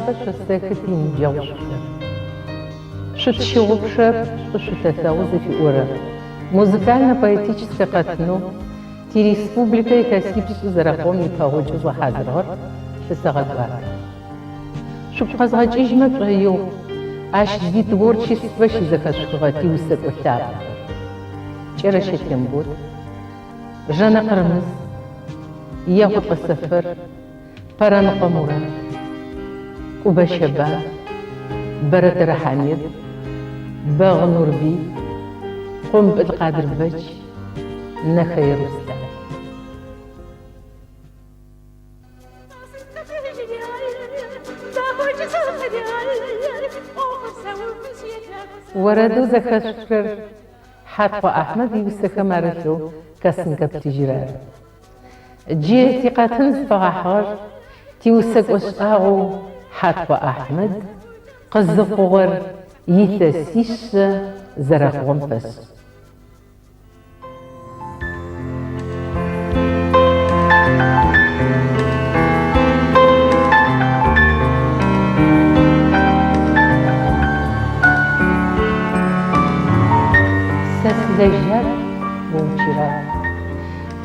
мафэ шъосэхы тиныбджэгъушӏухэр. Шъутщыгъупшэп, шӏу шъутэлъэгъу зыфиӏорэ музыкальнэ-поэтическэ къэтынэу тиреспубликэ илъэсипшӏ зэрэхъугъэм ипэгъокӏэу згъэхьазырыгъэр лъысэгъэкӏуатэ. Шъугу къэзгъэкӏыжьмэ шӏоигъу ащ зитворчествэ щызэхэшъухыгъэ тиусэкӏо лъапӏэхэр, Кӏэрэщэ Тембот, Жэнэ Къырымыз, Ехъулӏэ Сэфэр, Пэрэныкъо Мурат, Кӏубэ Щэбан, Бэрэтэрэ Хьамед, Бэгъ Нурбый, Къумпӏыл Къадырбэч, Нэхэе Руслъан. Орэдэу зэхэшъухырэр Хьаткъо Ахьмэд иусэхэм арылъэу Косынкэ плъыжьыр ары. Джы тикъэтын зыфэгъэхьыгъэр тиусэкӏо шӏагъоу Хьаткъо Ахьмэд къызыхъугъэр илъэсишъэ зэрэхъугъэм фэшӏ. Сэ сылэжьакӏу, о учыракӏу.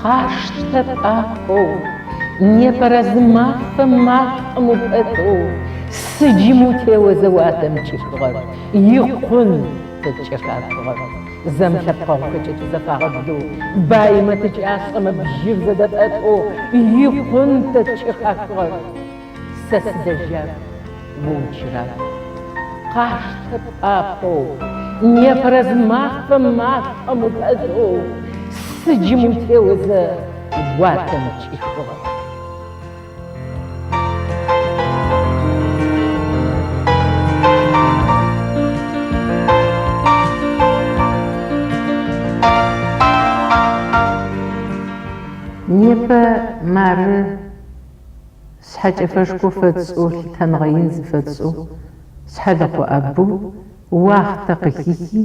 Къаштэ пӏапэу, непэрэ зы мафэм машӏом упэтэу, сыджым утеозэ уатэм кӏихыгъэр, икъун тэ ткӏэхахыгъэр. Зэмылъэпкъэгъухэкӏэ тызэфагъэблэу, баймэ тыкӏашӏэмэ бжьыр зэдэтӏэтэу, икъун тэ ткӏэхахыгъэр. Сэ сылэжьакӏу, о учыракӏу. Къаштэ пӏапэу, непэрэ зы мафэм машӏом упэтэу, сыджым утеозэ уатэм кӏихыгъэр. Непэ мары шъхьэкӏэфэшхо фэтшӏэу, лъытэныгъэ ин зыфэтшӏэу Шъхьэлэхъо Абу уахътэ къыхихи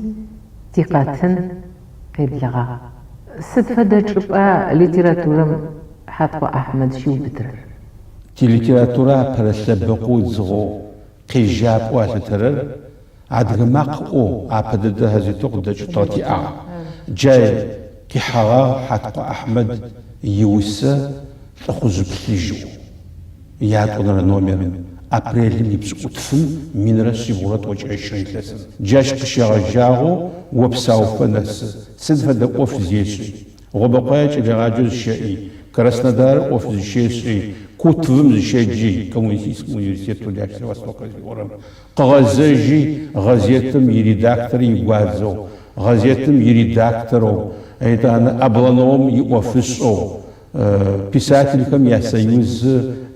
тикъэтын къеблэгъагъ. Сыд фэдэ чӏыпӏа литературэм Хьаткъо Ахьмэд щиубытырэр? Тилитературэ апэрэ лъэбэкъоу ыдзыгъэу, къежьапӏэу алъытэрэр Адыгэ макъ ыӏоу апэ дэдэ газетэу къыдэкӏытыгъэ тиӏагъ. Джай къихьэгъагъ Хьаткъо Ахьмэд иусэ Лӏыхъужъ плъыжь ыӏоу. Ятӏонэрэ номерым, апрелым ипшӏыкӏутфым минрэ шъибгъурэ тӏокӏрэ щырэ илъэсым. Джащ къыщегъэжьагъэу опсауфэ нэсы, сыд фэдэ ӏоф зешӏи, Гъобэкъуае кӏэлэегъаджэу зыщэӏи, Краснодар ӏоф зыщешӏи, КУТВ-м зыщеджи, Коммунистическэ университетэу Дальнего Востока зыфиӏорэм, къыгъэзэжьи, гъэзетым иредактор игуадзэу, гъэзетым иредакторэу, етӏанэ облоном иӏофышӏэу, Писательхэм я Союз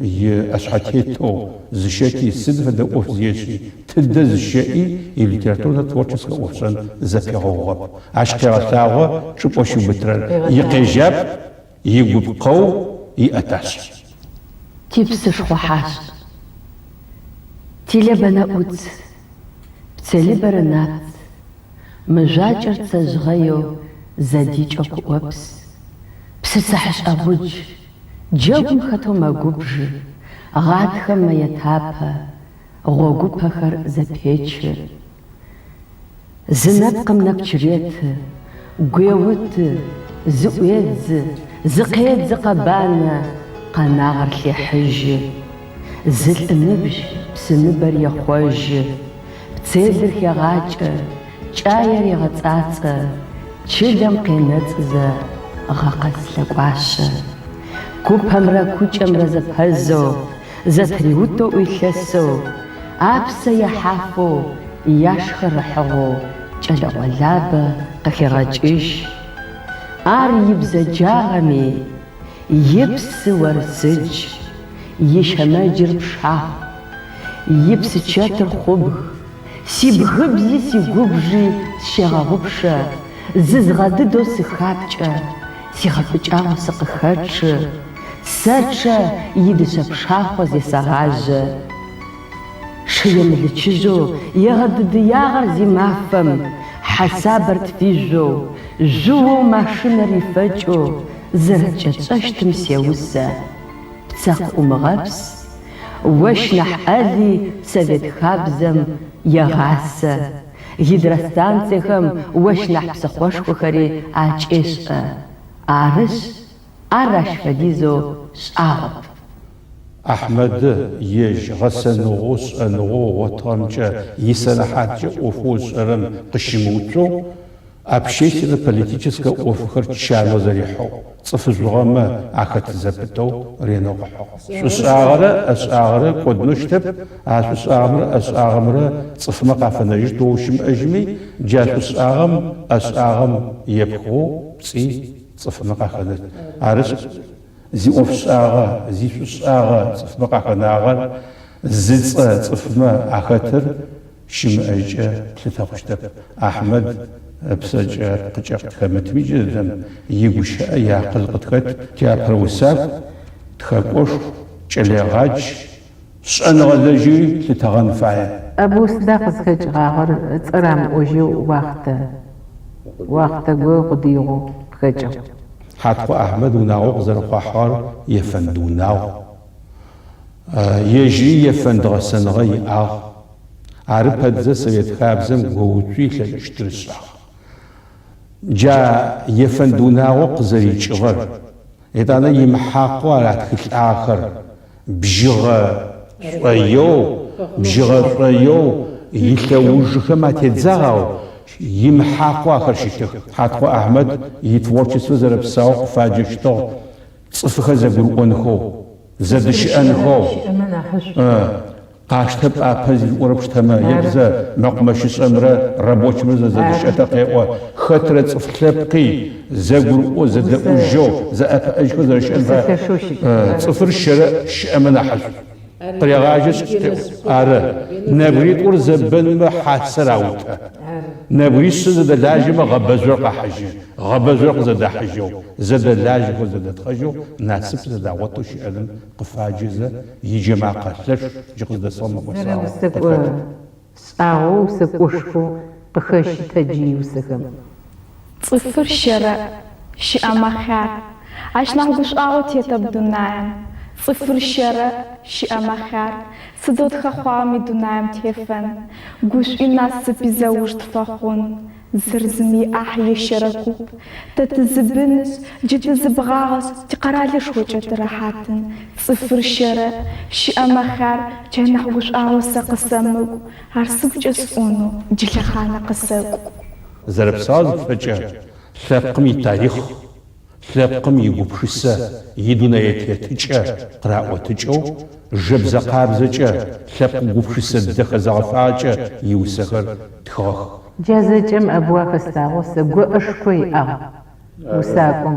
и ӏэшъхьэтетэу зыщэти, сыд фэдэ ӏоф зешӏи, тыдэ зыщэӏи, илитературнэ-творческэ ӏофшӏэн зэпигъэугъэп. Ащ къегъэлъагъо чӏыпӏэу щиубытырэр, икъежьапӏ, игупкъэу, иӏэташъхь. Типсышхъо хьашӏ, ти Лэбэ нэӏуц, Пцелыбэрэ напц, Мыжъуакӏэр цэ жъгъэеу зэдикӏэу къыӏопс. Псы цыхьышӏэ гъудж, джэгум хэтэу мэгубжы, гъатхэм мэетапэ, гъогупэхэр зэпечы. Зы нэпкъым нэпч реты, гуеуты, зыӏуедзы, зыкъедзы къэбанэ, къэнагъэр лъехьыжьы. Зы лӏы ныбжь псыныбэр ехъожьы, пцелыр хегъакӏэ, кӏаер егъэцӏацӏэ, чылэм къенэцӏызэ, гъэ къэс лъэкӏуашъэ. Купэмрэ кукӏэмрэ зэпэзэу, зэтыриутэу ӏуилъэсэу, апсэ яхьафэу, яшхэр ыхьыгъэу кӏэлэгъолабэ къыхегъэкӏыжь. Ар ибзэджагъэми, ипсы орсыдж, ищэмэджыр пшахъу, ипсычэтыр хъубг, сибгыбзи сигубжи сщегъэгъупшэ, зызгъэдыдэу сыхапкӏэ, сигъэпӏыкӏагъэу сыкъыхэчъы, сэчъэ идышъэ пшахъо зесэгъажьэ. Шы емылычыжьэу егъэдыдыягъэр зимафэм, хьэсабэр тфижъоу, жъыоу машинэр рифэкӏэу зэрэткӏэтшӏэщтым сеусэ. Пцэ къыӏумыгъэпс. Ощ нахь ӏэли Совет хабзэм егъасэ, гидростанциехэм ощ нахь псыхъошхохэри акӏешӏэ. Арышъ, ар ащ фэдизэу шӏагъоп. Ахьмэд ежь гъэсэныгъэу, шӏэныгъэу ыгъотыгъэмкӏэ, исэнэхьаткӏэ ӏофэу ышӏэрэм къыщымыуцоу, общественнэ-политическэ ӏофхэр чанэу зэрихьэу, цӏыф жъугъэмэ ахэт зэпытэу ренэу къыхьыгъ. Шӏушӏагъэрэ ӏэшӏагъэрэ кӏодынэу щытэп, а шӏушӏагъэмрэ ӏэшӏагъэмрэ цӏыфмэ къафэнэжьыщт, о ущымыӏэжьми, джа шӏушӏагъэм, ӏэшӏагъэм епхыгъэу пцӏи цӏыфмэ къахэнэщт. Арышъ, Зиӏофшӏагъэ, зишӏушӏагъэ цӏыфмэ къахэнагъэр, зыцӏэ цӏыфмэ ахэтыр щымыӏэжькӏэ плъытэ хъущтэп. Ахьмэд ыпсэкӏэ ыпкъыкӏэ къытхэмытми джыдэдэм игущыӏэ, иакъыл къытхэт. Тиапэрэ усакӏу, тхэкӏошху, кӏэлэегъадж, шӏэныгъэлэжьэуи лъытэгъэн фае. Абу сыда къызхэкӏыгъагъэр ыцӏэ рамыӏожьэу уахътэ, уахътэ го ыкъудыигъэу къыхэкӏыгъ. Хьаткъо Ахьмэд унагъоу къызэрыхъуахьыгъэр ефэнд унагъу. Ежьыри ефэнд гъэсэныгъэ иӏагъ. Ары пэтзэ Совет хабзэм гоуцуи ылъэкӏыщтыр ышӏагъ. Джа ефэнд унагъо къызэрикӏыгъэр, етӏанэ имыхьакъэу аратхылӏагъэхэр, бжьыгъэ шӏоеу, бжьыгъэ шӏоеу илъэужхэм атедзагъ, ау имыхьакъэу ахэр щытых. Хьаткъо Ахьмэд итворчествэ зэрэпсаоу къыфаджэщтыгъ цӏыфыхэр зэгурыӏонхэу, зэдыщыӏэнхэу. Къаштэ пӏапэ зыфиӏорэ пштэмэ, ебзэ, мэкъумэщышӏэмрэ рабочымрэ зэзэдыщыӏэтэ къеӏо, хэтрэ цӏыф лъэпкъи зэгурыӏоу, зэдэӏужьэу, зэӏэпыӏэжьхэу зэрэщыӏэн фаер, цӏыфыр щэрэӏ щыӏэмэ нахьышӏу. Къырегъажьэшъ, къеӏо. Ары. Нэбгыритӏур зэбэнмэ хьасэр аутэ. Нэбгырищыр зэдэлажьэмэ гъэбэжъур къахьыжьы. Гъэбэжъур къызэдахьыжьэу, зэдэлажьэхэу, зэдэтхъэжьэу, насып зэдагъотэу щыӏэным къыфаджэзэ, иджэмакъэ лъэш джы къыздэсыгъэм мыкӏосагъэу Зэрэусэкӏо къытхэт. шӏагъоу, усэкӏошхоу къыхэщы тэ джы иусэхэм. Цӏыфыр щэрэӏ, щыӏэмэ хъяр. Ащ нахь гушӏуагъо тетэп дунаем. Цӏыфыр щэрэӏ, щыӏэмэ хъяр. Сыдэу тхэхъуагъэми дунаем тефэн. Гушӏуи насыпи зэуж тфэхъун. Зыр зым иӏахь ещэрэ куп. Тэ тызыбынышъ, джы тызыбгъагъэшъ, тикъэралышхокӏэ тырэхьатын. Цӏыфыр щэрэӏ, щыӏэмэ хъяр, джа нахь гушӏуагъо сэ къысэмыкӏу, ар сыгукӏэ сӏонэу джы лъэхъанэ къысэкӏу. Зэрэпсау зыпфэкӏэ, лъэпкъым итарихъ, Лъэпкъым игупшысэ, идунэететыкӏэ къыраӏотыкӏэу, жэбзэ къабзэкӏэ, лъэпкъ гупшысэ дэхэ зэгъэфагъэкӏэ иусэхэр тхыгъэх. Джа зэкӏэм Абу ахэслъагъоу сэ гоӏэшхо иӏагъ усакӏом,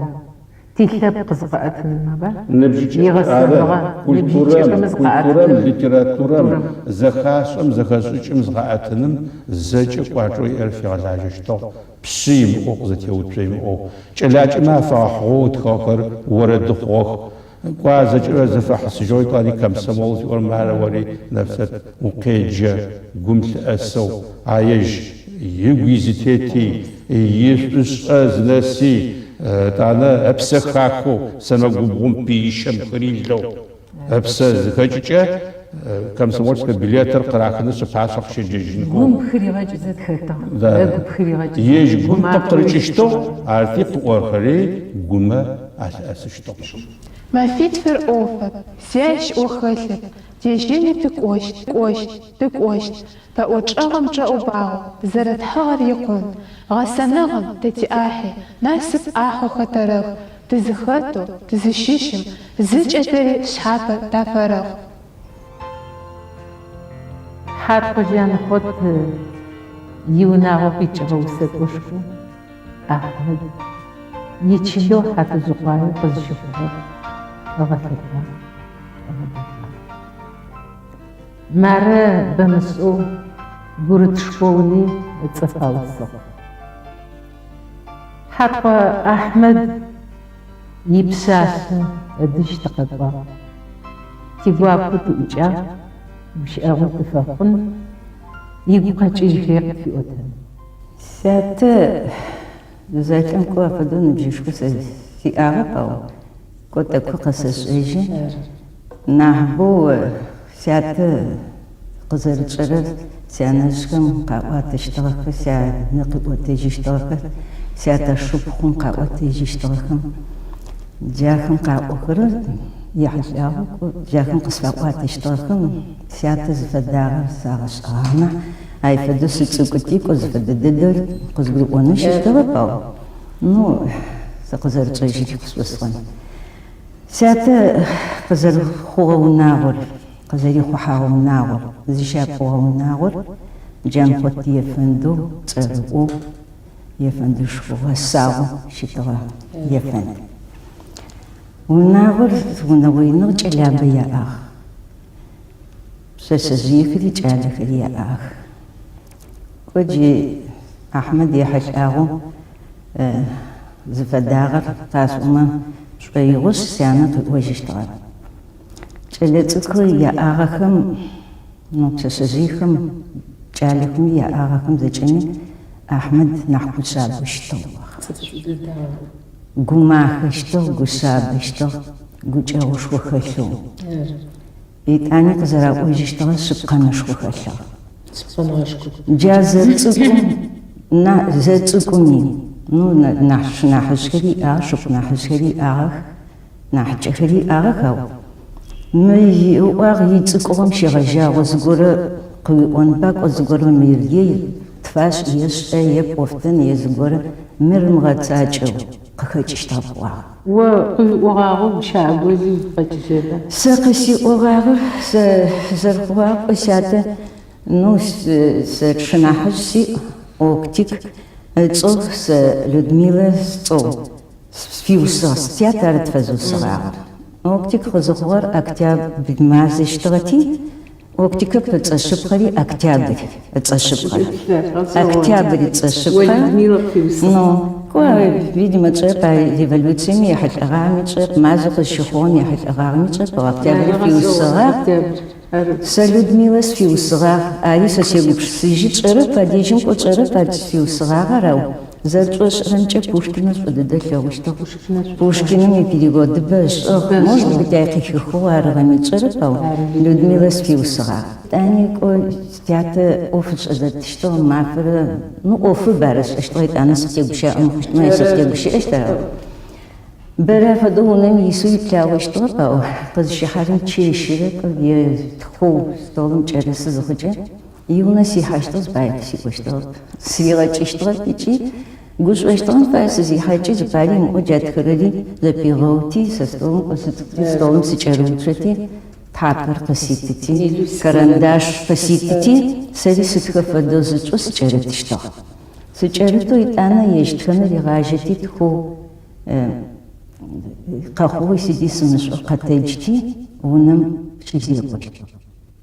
тилъэпкъ зыкъыӏэтыным, аба? Игъэсэныгъэ, Культурэм, ныбжьыкӏэхэм культурэм, зыкъаӏэтыным, литературэм, культурэм. зэхашӏэм, зэхэшӏыкӏым зыкъаӏэтыным зэкӏэ кӏуачӏэу иӏэр фигъэлажьэщтыгъ. Пшъы имыӏэу, къызэтеуцо имыӏэу. Кӏэлакӏэмэ афэгъэхьыгъэу ытхыгъэхэр орэды хъугъэх. Кӏо, а зэкӏэ зэфэхьысыжьыгъэу етӏани Комсомол зыфиӏорэм мары ори, Нэфсэт, укъеджэ, гум лъыӏэсэу, а ежь ыгу изытети, ишӏушӏэ зынэси, етӏанэ ыпсэ хахэу, сэмэгубгъум пыищэм пхырилэу. Ыпсэ зыхэкӏыкӏэ комсомольскэ билетыр къырахынышъ ыпашъхьэ къыщеджэжьынхэу. Гум пхыригъэкӏызэ тхэтыгъ. Ыгу пхыригъэкӏызэ. Ежь гум къыпкъырыкӏыщтыгъ, арти къыӏохэри гумэ алъыӏэсыщтыгъ. Мэфитфыр ӏофэп, зи ащ ӏо хэлъэп, тежьэни тыкӏощт, кӏощт, тыкӏощт, Пэӏо чӏэгъым чӏэӏубагъэу зэрэтхьыгъэр икъун. Гъэсэныгъэм тэ тиӏахьи, насып ӏахьэу хэтэрэх, тызыхэтэу, тызыщыщым, зыкӏэ тэри шъхьапэ тафэрэхъу. Хьаткъо Джанхъот иунагъо къикӏыгъэ усэкӏошхоу Ахьмэд ичылэу Хьатыжъыкъуае къызщыхъугъэр ыгъэлъэпӏагъ, ыгъэдэхагъ. Мары бэмышӏэу гурыт школми ыцӏэ фаусыгъ. Хьаткъо Ахьмэд ипшъашъэ ыдэжь тыкъэкӏуагъ. Тигуапэу тыӏукӏагъ, гущыӏэгъу тыфэхъун, игукъэкӏыжьхэри къытфиӏотэн. Сятэ зэлӏэм кӏо афэдэу ныбжьышхо сэ сиӏагъэп, ау кӏо тӏэкӏу къэсэшӏэжьы. Нахьыбэу. Сятэ къызэрытшӏэрэр сянэжъхэм къаӏуатэщтыгъэхэр, сянэ къыӏотэжьыщтыгъэхэр, сятэшыпхъум къаӏотэжьыщтыгъэхэм, джахэм къаӏохэрэр ехьылӏагъэу джахэм къысфаӏуатэщтыгъэхэм сятэ зыфэдагъэр сагъэшӏэгъагъ нахь, ай фэдэу сыцӏыкӏути, кӏо зыфэдэ дэдэр къызгурыӏонэу щытыгъэп, ау, ну, сэ къызэрытшӏэжьыри къысшӏосӏон. Сятэ къызэрыхъугъэ унагъор, къызэрихъухьэгъэ унагъор, зыщапӏугъэ унагъор Джанхъот ефэндэу цӏэрыӏоу, ефэндышхо гъэсагъэу щытыгъэ ефэнд. Унагъор унэгъо иныгъ, кӏэлабэ яӏагъ. Пшъэшъэжъыехэри кӏалэхэри яӏагъэх. Кӏо джы Ахьмэд ехьылӏагъэу зыфэдагъэр къасӏомэ шӏоигъошъ, сянэ къыӏожьыщтыгъэр. Кӏэлэцӏыкӏу яӏагъэхэм, ну, пшъэшъэжъыехэм, кӏалэхэми яӏагъэхэм зэкӏэми Ахьмэд нахь гушъабэу щытыгъ. Гумахэщтыгъ, гушъабэщтыгъ, гукӏэгъушхо хэлъэу. Етӏани къызэраӏожьыщтыгъэр шъыпкъэнышхо хэлъыгъ. Джа зэцӏыкӏум, зэцӏыкӏуми, ну, нахь шынахьыжъхэри иӏагъ, шыпхъу нахьыжъхэри иӏагъэх, нахьыкӏэхэри иӏагъэх, ау мы ыӏуагъ ицӏыкӏугъэм щегъэжьагъэу зыгорэ къыуиӏонба, кӏо зыгорэ мыр е тфашӏ, е шӏэ, е пӏофтэн, е зыгорэ мыр ымыгъэцакӏэу къыхэкӏыщтыгъэп ыӏуагъ. О къыуиӏогъагъэу гущыӏэ зи угу къэкӏыжьрэба? Сэ къысиӏогъагъэр, сэ зэрэхъугъагъ, сятэ, ну, сэ шынахьыжъ сиӏ, Октик ыцӏэу, сэ Людмилэ сцӏэу сфиусыгъ, сят ары тфэзыусыгъагъэр. Октик къызыхъугъэр октябрь мазэщтыгъэти, Октикэп ыцӏэ шъыпкъэри Октябрь ыцӏэ шъыпкъэр. Октябрь ыцӏэ шъыпкъэр. Ну, кӏо, видимо, тшӏэрэп, а революциеми ехьылӏэгъагъэми тшӏэрэп, мазэу къызщыхъугъэм ехьылӏэгъагъэми тшӏэрэп, ау Октябрь фиусыгъагъ. Сэ Людмилэ сфиусыгъагъ, ари сэ сегупшысыжьы, тшӏэрэп, а дежьым кӏо тшӏэрэп ар сфиусыгъагъэр, ау Зэрэтшӏошӏырэмкӏэ Пушкиныр шӏу дэдэ ылъэгъущтыгъ. Пушкиным ипереводыбэ ышӏыгъ, может быть, ай къыхихыгъэу арыгъэми тшӏэрэп, ау Людмилэ сфиусыгъагъ. Етӏани кӏо тятэ ӏоф ышӏэ зэпытыщтыгъ, мафэрэ, ну, ӏофыб ар ышӏэщтыгъ, етӏанэ сытегущыӏэ мыхъущтмэ, сытегущыӏэщт, ау бэрэ фэдэу унэм исэу иплъагъощтыгъэп, ау къызщихьэрэм чэщырэ кӏо е тхэу столым кӏэрысы зыхъукӏэ, Иунэ сихьащтыгъ, зыпари къысиӏощтыгъэп. Сыригъэкӏыщтыгъэп ыкӏи гушӏощтыгъэм пае сызихьэкӏи зыпари ымыӏоу джа тхырэри зэпигъэути, сэ столым къысыцӏыкӏути, столым сыкӏэрыуцоти, тхьапэр къыситыти, карандаш къыситыти, сэри сытхэ фэдэу зыцӏэу сыкӏэрытыщтыгъ. Сыкӏэрытэу етӏанэ ежь тхэныр ригъажьэти тхэу къэхъугъи сыди сымышӏэу къэтэджти, унэм щызекӏощтыгъ.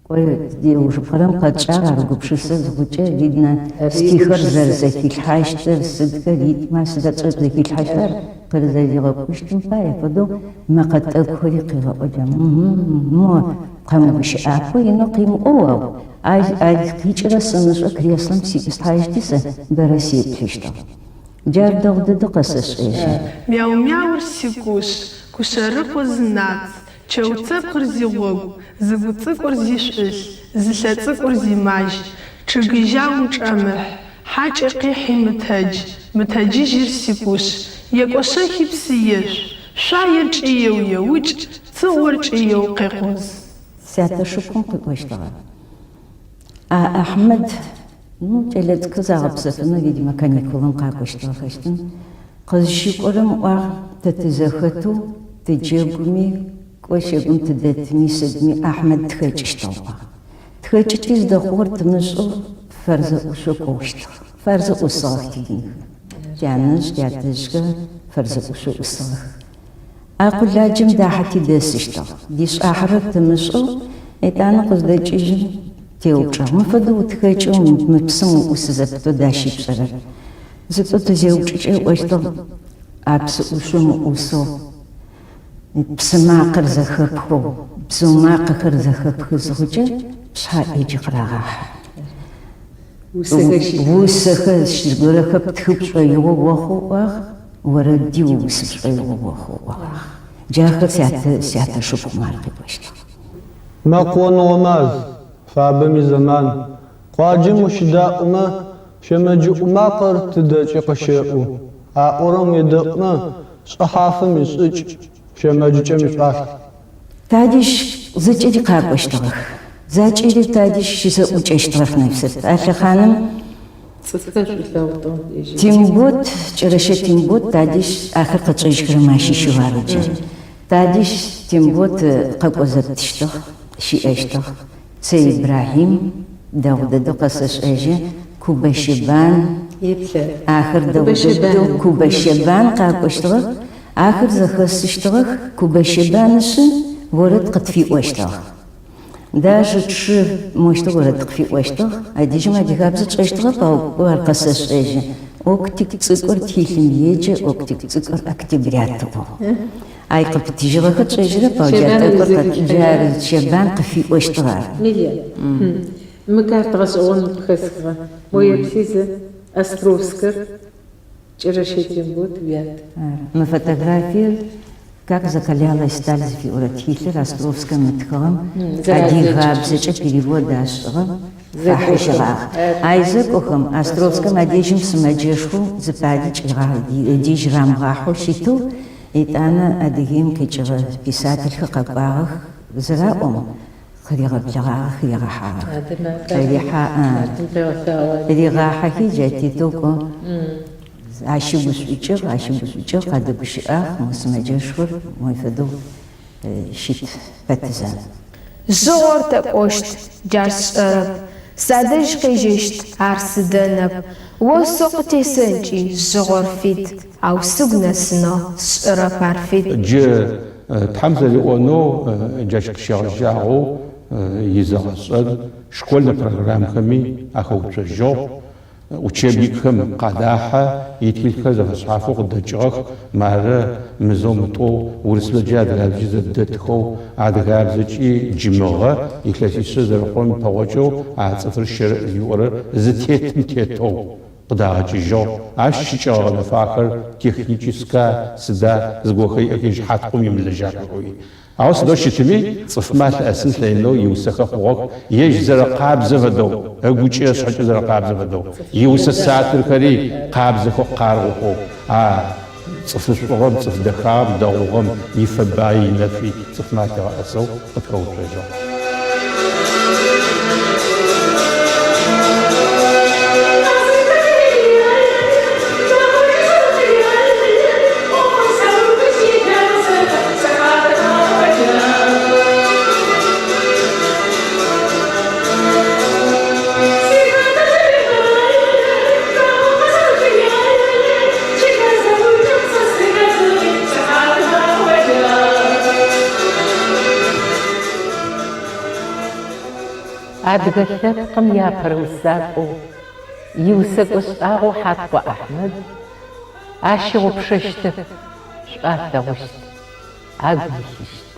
Кӏо, ыужыпкъэрэм къэтшӏагъ ар гупшысэ зыхъукӏэ, видно, стихэр зэрэзэхилъхьащтыр, сыдхэр ритма, сыда тшӏэрэп зэхилъхьащтыр, къызэригъэкӏущтым пае фэдэу мэкъэ тӏэкӏухэри къигъэӏоджэ, мо къэмыгущыӏапэу инэу къимыӏоу, ау ар къикӏырэ сымышӏэу креслэм сиӏысхьажьти сэ бэрэ сеплъыщтыгъ. Джар дэгъу дэдэу къэсэшӏэжьы. Мяу-мяур сикуш, Кушъэрыкъо зынац, Чэу цэпкъыр зигъогу, зыгу цӏыкӏур зишӏулъ, зылъэ цӏыкӏур зимажь, чъыгы жьаум чӏэмыхь, хьакӏэ къихьи мытэдж, мытэджыжьыр сикуш, екӏошъэхи псы ешъу, шъуаер кӏыеу еукӏ, цыгъор кӏыеу къекъуз. Сятэ шыпхъум къыӏощтыгъэ. А Ахьмэд, ну, кӏэлэцӏыкӏу загъэпсэфынэу, видимо, каникулым къакӏощтыгъэхэщтын, къызщыкӏорэм ыӏуагъ, тэ тызэхэтэу тыджэгуми, кӏо щагум тыдэтми, сыдми, Ахьмэд тхэкӏыщтыгъ, ыӏуагъ. Тхэкӏыти зыдэхъугъэр тымышӏэу Фарзэ ӏушъо кӏощтыгъ. Фарзэ ӏусыгъэх тибынхэр. Тянэжъ, тятэжъхэр Фарзэ ӏушъо ӏусыгъэх. А къуладжэм дахьэти дэсыщтыгъ. Дишӏахьырэр тымышӏэу, етӏанэ къыздэкӏыжьым теупчӏыгъ. Мы фэдэу утхэкӏэу мы псым уӏусы зэпытэу дащи пшӏэрэр. Зытӏо тызеупчӏыкӏэ ыӏощтыгъ, а псы ӏушъом уӏусэу, псы макъэр зэхэпхэу, бзыу макъэхэр зэхэпхы зыхъукӏэ, пшъхьэ ӏэджи къырагъахьэ. Усэхэр зыгорэхэр птхы пшӏоигъо охъу ыӏуагъ. Орэди уусы пшӏоигъо охъу ыӏогъагъ. Джахэр сятэ сятэшыпхъумэ ар къыӏощтыгъ. Мэкъуоныгъо маз, фабэм изэман. Къуаджэм ущыдаӏомэ, щэмэджыӏу макъэр тыдэкӏи къыщэӏу. Аӏорэм уедэӏумэ, шӏыхьафым ишӏыкӏ, щэмэджыкӏэм ишӏуалъхь. Тадэжь зэкӏэри къакӏощтыгъэх. Зэкӏэри тадэжь щызэӏукӏэщтыгъэх Нэфсэт. А лъэхъаным Цӏыфхэр шӏулъэгъу ежьыр. Тембот, Кӏэрэщэ Тембот тадэжь ахэр къэтшӏэжьхэрэм ащыщэу ары джы. Тадэжь Тембот къэкӏо зэпытыщтыгъ, щыӏэщтыгъ. Цэй Ибрахьим, дэгъу дэдэу къэсэшӏэжьы, Кубэ Щэбан, ахэр дэгъу дэдэу Кубэ Щэбан къакӏощтыгъэх, ахэр зэхэсыщтыгъэх, Кубэ Щэбанышъы орэд къытфиӏощтыгъ. Даже тшы мощтэу орэд къыфиӏощтыгъ, адыжьым адыгабзэ тшӏэщтыгъэп, ау ар къэсэшӏэжьы. Октик цӏыкӏур тхылъым еджэ, Октик цӏыкӏур октябрят ыӏоу. Ай къыпытыжьыгъэхэр тшӏэжьырэп, ау джа тӏэкӏур джар Щэбан къыфиӏощтыгъ ар. Лилия, мы карт гъэшӏэгъон къыхэсхыгъэ. Мо еплъи зэ, Островскэр, Кӏэрэщэ Тембот уят. Мы фотографиер Как закалялась сталь зыфиӏорэ тхылъыр Островскэм ытхыгъэм адыгабзэкӏэ перевод ашӏыгъэм фахьыжьыгъагъ. Ай зэкӏохэм Островскэм адежьым сымэджэшхоу зыпари ыдежь рамыгъахьэу щытэу, етӏанэ Адыгеим къикӏыгъэ писательхэр къэкӏуагъэх зыраӏом, къыригъэблэгъагъэх, ригъэхьагъэх. Ригъахьэхи джа тетэу кӏо ащыгушӏукӏыгъ, ащыгушӏукӏыгъ, къадэгущыӏагъ, мо сымэджэшхор мой фэдэу щыт пэтызэ. Жъыгъор тэ кӏощт, джар сшӏэрэп, Садэжь къежьэщт, ар сыдэнэп. Осэу къытесэнкӏи жъыгъор фит, Ау сыгу нэсынэу сшӏэрэп ар фит. Джы Тхьэм зэриӏонэу джащ къыщегъэжьагъэу изэгъэшӏэн школьнэ программхэми ахэуцожьыгъ. Учебникхэм къадахьэ, итхылъхэр зэфэшъхьафэу къыдэкӏыгъэх, мары мызэу-мытӏоу урысыбзэкӏи адыгабзэкӏи зэдэтхэу, адыгабзэкӏи джы мыгъэ илъэсишъэ зэрэхъурэм ипэгъокӏэу а цӏыфыр щэрэӏ зыфиӏорэр зытетым тетэу къыдагъэкӏыжьыгъ. Ащ щыкӏэгъэ гъэнэфагъэхэр техническа, сыда, зыгорэхэр иӏэх ежь Хьаткъом имылэжьапӏэхэуи. Ау сыдэу щытми, цӏыфмэ алъыӏэсын лъэинэу иусэхэр хъугъэх, ежь зэрэкъабзэ фэдэу, ыгукӏи ышъхьэкӏи зэрэкъабзэ фэдэу, иусэ сатырхэри къабзэхэу къаргъохэу, а цӏыфышӏугъэм, цӏыф дэхагъэм, дэгъугъэм ифэбаи инэфи цӏыфмэ алъигъэӏэсэу къытхэуцожьыгъ. Адыгэ лъэпкъым иапэрэ усакӏоу, иусэкӏо шӏагъоу Хьаткъо Ахьмэд ащыгъупшэщтэп, шӏу алъэгъущт, агу илъыщт.